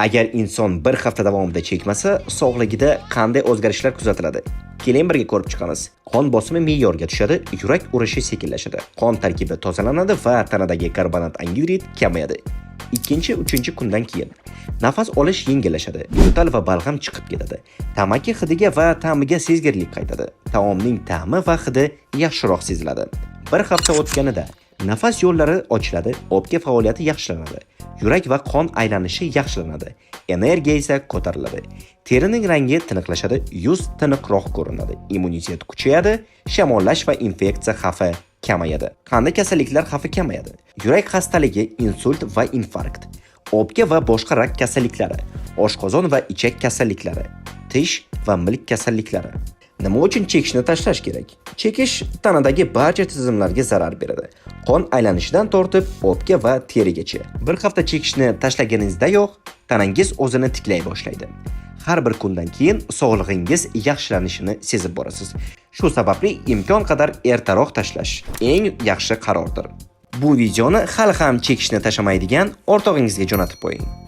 Agar inson bir hafta davomida chekmasa, sog'ligida qanday o'zgarishlar kuzatiladi? Keling, birga ko'rib chiqamiz. Qon bosimi me'yorga tushadi, yurak urishi sekinlashadi, qon tarkibi tozalanadi va tanadagi karbonat angidrid kamayadi. Ikkinchi, uchinchi kundan keyin nafas olish yengillashadi, yo'tal va balg'am chiqib ketadi. Tamaki hidiga va ta'miga sezgirlik qaytadi. Taomning ta'mi va hidi yaxshiroq seziladi. Bir hafta o'tganida nafas yo'llari ochiladi, o'pka faoliyati yaxshilanadi, yurak va qon aylanishi yaxshilanadi, energiya esa ko'tariladi. Terining rangi tiniqlashadi, yuz tiniqroq ko'rinadi, immunitet kuchayadi, shamollash va infeksiya xavfi kamayadi. Qanday kasalliklar xavfi kamayadi? Yurak xastaligi, insult va infarkt, o'pka va boshqa rak kasalliklari, oshqozon va ichak kasalliklari, tish va milk kasalliklari. Nima uchun chekishni tashlash kerak? Chekish tanadagi barcha tizimlarga zarar beradi. Qon aylanishidan tortib o'pka va terigacha. Bir hafta chekishni tashlaganingizdayoq tanangiz o'zini tiklay boshlaydi. Har bir kundan keyin sog'lig'ingiz yaxshilanishini sezib borasiz. Shu sababli imkon qadar ertaroq tashlash eng yaxshi qarordir. Bu videoni hali ham chekishni tashlamaydigan o'rtog'ingizga jo'natib qo'ying.